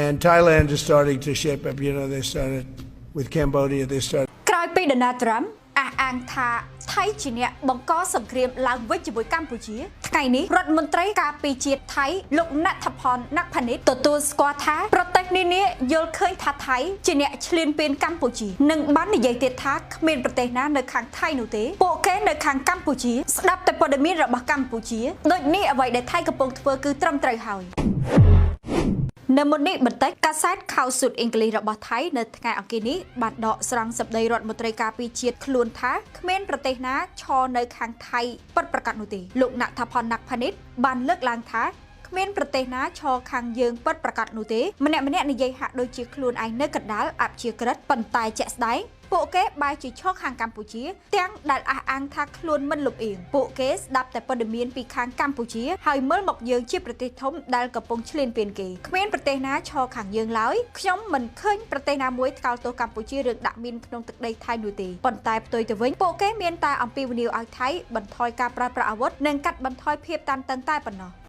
And Thailand is starting to shape up. They started with Cambodia, they started ក្រោយពីដូណាល់ត្រាំអះអាងថាថៃជាអ្នកបង្កសង្គ្រាមឡើងវិញជាមួយកម្ពុជាថ្ងៃនេះរដ្ឋមន្ត្រីការពារជាតិថៃលោកណដ្ឋផនណផានិតទទួលស្គាល់ថាប្រទេសនានាយល់ឃើញថាថៃជាអ្នកឈ្លានពានកម្ពុជានិងបាននិយាយទៀតថាគ្មានប្រទេសណានៅខាងថៃនោះទេពួកគេនៅខាងកម្ពុជាស្ដាប់តែព័ត៌មានរបស់កម្ពុជាដូចនេះអ្វីដែលថៃកំពុងធ្វើគឺត្រឹមត្រូវហើយនៅមុននេះបន្តិចកាសែតខៅស៊ុតអង់គ្លេសរបស់ថៃនៅថ្ងៃអង្គារនេះបានដកស្រង់សម្ដីរដ្ឋមន្ត្រីការពារជាតិខ្លួនថាគ្មានប្រទេសណាឈរនៅខាងថៃពិតប្រាកដនោះទេលោកណដ្ឋផនណាក់ផានិតបានលើកឡើងថាគ្មានប្រទេសណាឈរខាងយើងពិតប្រាកដនោះទេម្នាក់ម្នាក់និយាយហាក់ដូចជាខ្លួនឯងនៅកណ្ដាលអព្យាក្រឹតប៉ុន្តែជាក់ស្ដែងពួកគេបែរជាឈរខាងកម្ពុជាទាំងដែលអះអាងថាខ្លួនមិនលំអៀងពួកគេស្ដាប់តែព័ត៌មានពីខាងកម្ពុជាហើយមើលមកយើងជាប្រទេសធំដែលកំពុងឈ្លានពានគេគ្មានប្រទេសណាឈរខាងយើងឡើយខ្ញុំមិនឃើញប្រទេសណាមួយថ្កោលទោសកម្ពុជារឿងដាក់មីនក្នុងទឹកដីថៃនោះទេប៉ុន្តែផ្ទុយទៅវិញពួកគេមានតែអំពាវនាវឲ្យថៃបន្ថយការប្រើប្រាស់អាវុធនិងកាត់បន្ថយភាពតានតឹងតែប៉ុណ្ណោះ។